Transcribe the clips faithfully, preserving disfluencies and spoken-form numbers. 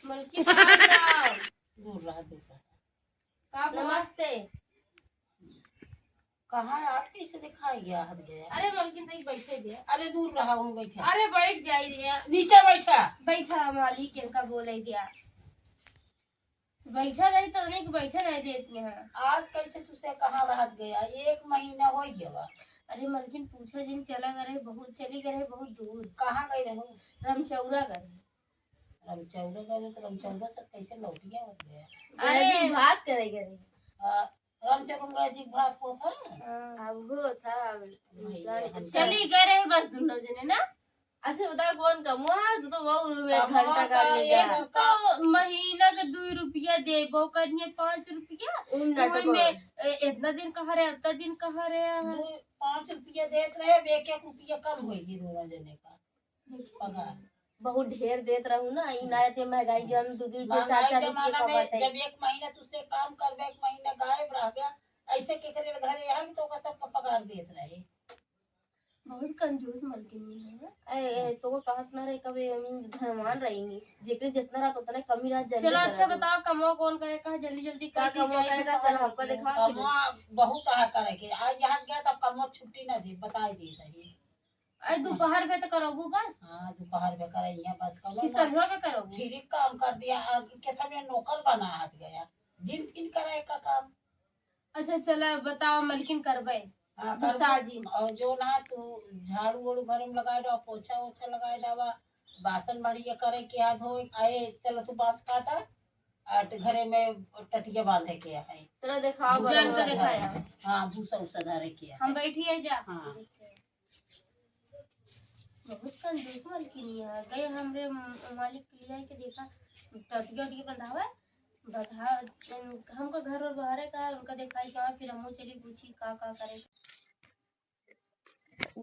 मलकिन, प्रणाम। दूर रहा, दूर रहा। का भवा? नमस्ते। कहाँ है? आज कैसे दिखाई गया, हद गया? अरे मलकिन, तनी बैठे दे। अरे दूर रहा, वहीं बैठा। अरे बैठ जाई दिया। नीचे बैठा। बैठा, मालिक इनका बोले दिया। बैठा नहीं तो नहीं, बैठे नहीं देती हैं। आज कैसे तुझसे कहाँ रहत गया? एक महीना हो गया बा। अरे मलकिन, पूछा जिन, चला गए रहे बहुत, चली गए रहे बहुत दूर। कहाँ गए रहे? रमचौरा गए। रमचौरा गए रहे तो रमचौरा से कैसे लौटिया हो गया? अरे अरे बात करे गए रहे। आ, रामचरण गए जी के भात होत है। हाँ। अब होत है, अब भैया, जाने हम के चली गए रहे बस दुनो जने ना। अच्छा बता, कौन कमवा है? तू तो वो उरु में कमवा घंटा का काट लेगा। एक तो महीना के दो रुपया देबो करिए, पाँच रुपया। उन ओई नाटक में, में। ए, इतना दिन कहा रहे, उतना दिन कहा रहे है। दो, पाँच रुपया देत रहे, अब एक एक रुपया कम होई दोनों जने का। देखिए। पगार। बहुत ढेर देत रहू ना, ई ना एते महंगाई जौन दू दू रुपया, चार महंगाई चार रुपया जमाना का में बाटे। जब एक महीना तुझसे काम करबे, एक महीना गायब रहबे, ऐसे केकरे घरे है कि तो ओकर सबका पगार देत रहे। बहुत कंजूस मलकिन है। ए, ए, तो वो कहत ना रहे कभी हम धनवान रहेंगे, जेकरे जितना रहत उतना कमी रहत, जल्दी चला, अच्छा करत। बताओ, कमवा कौन करे का, जल्दी जल्दी का कर दी कमवा जाए, करे का, तो चल, हमको दिखावा। दिखावा। कमवा बहुत आ करे के, आज यहाँ गया तब कमवा छुट्टी ना दे, बताई दे रही। अरे दोपहर में तो करोगू बस। हाँ, दोपहर में करइया बस, कौनो कि ना। संझवा में करोगू? फ्री काम कर दिया, आ, कितना में नौकर बना हाथ गया, जिन फिन करे का काम। अच्छा चला बताओ मलकिन, करबे। हाँ, गुस्सा करबो। जी। और जो ना तू झाड़ू वाड़ू घर में लगाए डावा, पोछा ओछा लगाए डावा, बासन बढ़िया करे के याद हो, आए चलो तू बांस काटा, अट घरे में टटिया बांधे के है। चलो देखाओ, जान के बराबर। दिखाया। हाँ, भूसा उसा धरे के है। हम बैठी है जा। हाँ। बहुत कंजूस मलकिनिया है। गए हमरे म-, मालिक के लिए आए के देखा, टटिया उटिया बंधावा है, बता, हमका घर और बाहर है का, उनका देखाई का, फिर हमहू चली पूछी का, का करे।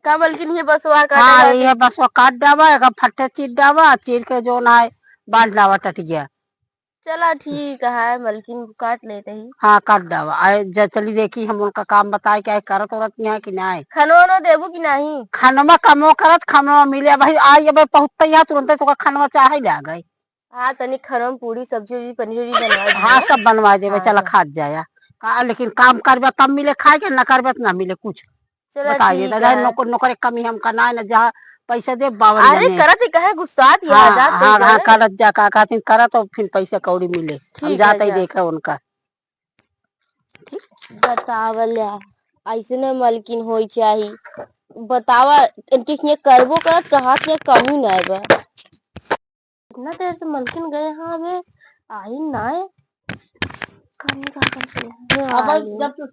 का मलकिन, ये बसवा काटे हाँ, खातिर? ये बसवा काट डावा, एक फट्टे चीर डावा, चीर के जो ना है, बांध डावा टटिया। चला ठीक है, मलकिन काट लेते ही। हाँ, काट डावा। आए, जा चली देखी, हम उनका काम बताए के आए, करत उरत नहीं है कि नहीं। खानो वानो देबू कि नहीं? खानवा कमो करत, खानवा मिले, भाई आई, अब पहुँचते यहाँ तुरंते तो खानवा चाहे ले आ गए। हाँ, तनी खरम पूड़ी, सब्जी उब्जी, पनीर उनीर बनवा दीजिए। हाँ, सब बनवा देबे, हाँ, चला तो। खात जाया। का, लेकिन काम करबे तब मिले खाए के, ना करबे त ना मिले कुछ। चला बताइए ठीक दादा, है। नौकर, नौकर एक कमी हमका ना है, ना जहाँ पैसा दे बावन अरे जने। करत ही कहे गुस्सात ही हाँ, आ जात हाँ, ही हाँ, करे। करत जा, का कहती करत और फिर पैसा कौड़ी मिले। हम ठीक है, जाते ही जा। देखे उनका। ठीक, बतावल या, ऐसे न मलकिन होई चाही। बतावा, इनके किए करबो करत, कहा के कमी ना बा। इतना देर से मलकिन गए हैं, अबे आई ना है। कमी का करते हैं? अब आई। जब,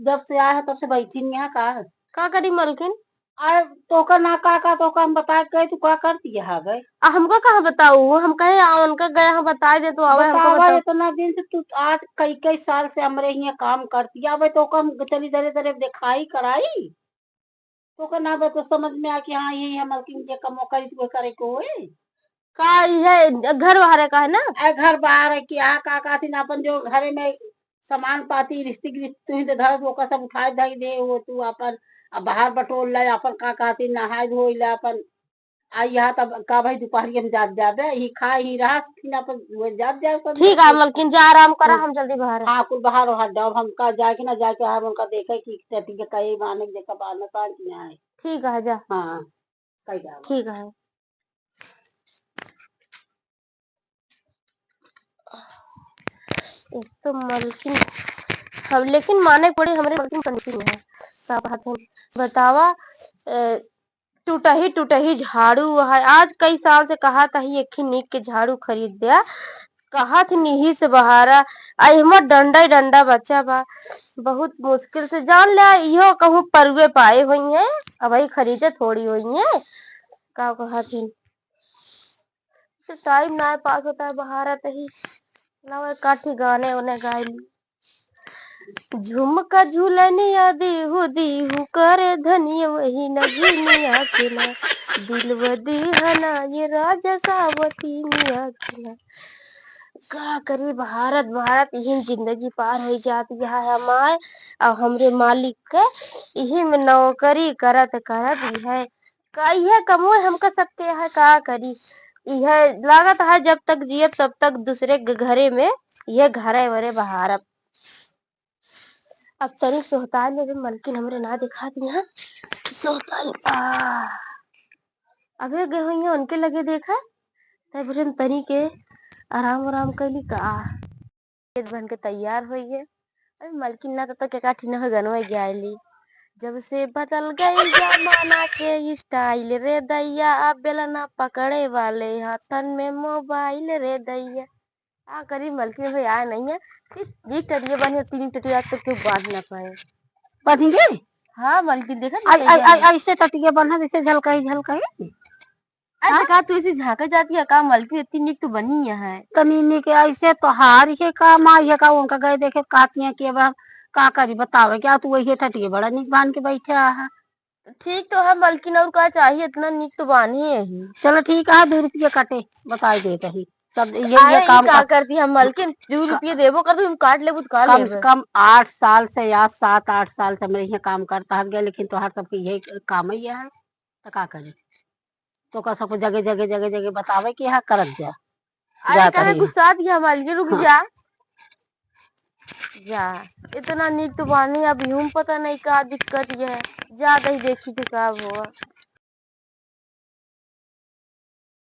जब से आए हैं, तब से बैठी नहीं है, का है? का करी मलकिन? आ, तोका ना का, का तोका हम बता के गए, तू का करती है, हाँ भाई? आ, हमको कहाँ बताऊ? हम कहे, आ, उनका गए हैं, बता दे, तो आवे, हमको बतावा, बताओ। इतना दिन से तू आज कई, कई साल से हमरे हियां काम करती है, अबे तोका हम चली धरे, धरे दिखाई कराई? तोका ना बता समझ में आ कि हाँ, यही है मलकिन, जे कमो करी, तो करे को होए। का इहे घर बाहर का है ना? आ, घर बाहर है कि आ, का कहती ना, अपन जो घरे में सामान पाती, रिश्ती गिरफ्त तुही तो धरत, ओकर सब उठाए धई दे, वो तू अपन, अब बाहर बटोर ले, अपन का कहती, नहाए धोए ले अपन। आ, यहाँ तब का भाई, दोपहरिया में जात जाबे, ही खा ही रहा, फिर अपन वो जात जाए सब ठीक है, लोग। मलकिन जा आराम करा, हाँ। हम जल्दी बाहर। हाँ, कुल बाहर वहार डाब, हम का जाए के ना जाए के, हम उनका देखे कि टटी के कई माने, देखा बाने पान कि ना है। ठीक है, जा। हाँ, कई जाओ। ठीक है। एक तो मलकिन, हम लेकिन माने पड़ी, हमरे मलकिन कंजूसी में है। का कहत है, बतावा, ए, टूटही टूटही झाड़ू है। आज कई साल से कहत ही, एक ही नीक के झाड़ू खरीद द्या। कहत ही निही से बहारा, आ एहमा डंडा ही डंडा बचा बा। बहुत मुश्किल से जान ले, इहो कहूँ परुए पाए हुई हैं, अबही खरीदे थोड़ी हुई हैं। का कहत ही, तो टाइम ना पास होता है, बहारा तही लाओ एक काठी गाने उन्हें गाय ली। झुमका झुलनिया दीहू दीहू करे धनिया वही नगिनिया के ना, दिलवा दीहना ये राजा सावतिनिया के ना। का करी भारत, भारत यही जिंदगी पार हो जात यहाँ है हमार, और हमरे मालिक के यही में नौकरी करत करत यह का इहे कमोए हमका सबके यहाँ का करी? इहे लागत है, जब तक जियब तब तक दूसरे ग-, घरे में इहे घरे वरे बहारब। अब तनिक सोहताइ लेबे, मलकिन हमरे ना देखात यहाँ। सोहताइ, आ, अबे गए होइहें उनके लगे देखा, तब फिर हम तनी के आराम आराम कैली का। खेत बन के तैयार होइहें। अबे मलकिन ना तो, तो के काठी ना हो गनवा गायली। जब से बदल गई जमाना के style रे दैया, अब बेलना पकड़े वाले हाथन में mobile रे दैया। का करी मलकिन भाई आए नहीं है। इ-, एक टटिया बांधे, तीन टटिया आज तक केहू बांध ना पाए। बांधेंगे? हाँ मलकिन, देखा ऐ-, नहीं ऐ-, है। ऐ-, ऐसे टटिया बांधा जैसे झलकाई, झलकाई। अरे हाँ? तो का तू ऐसे झांका जाती है का मलकिन? इतनी नीक तो बनी है। तनी नीक ऐसे तोहार ये काम आई है का? उनका गए देखे कहती हैं कि अब हम का करी बतावे, क्या तू वही टटिया बड़ा नीक बांध के बैठे है। ठीक तो है मलकिन, और का चाहिए, इतना नीक तो बानी है ही। चलो ठीक है, दो रुपये कटे, बताई देत ही। सब ये, अरे, ये ई काम का कर करती हम मलकिन, दो का रुपये देबो कर, तुम काट लेबू तो का कम से लेबे? कम आठ साल से या सात आठ साल से हमरे यहाँ काम करता है गया, लेकिन तोहार सबके यही काम ही है, तो का करी? तो का सबको जगह, जगह, जगह, जगह बतावे कि यहाँ करत जा। अरे, जात काहे ही। गुस्सात ही हम अलगे, रुक हाँ। जा। जा, इतना नीक तो बानी, अब यूं पता नहीं का दिक्कत ये है। जा दही देखी के का हुआ।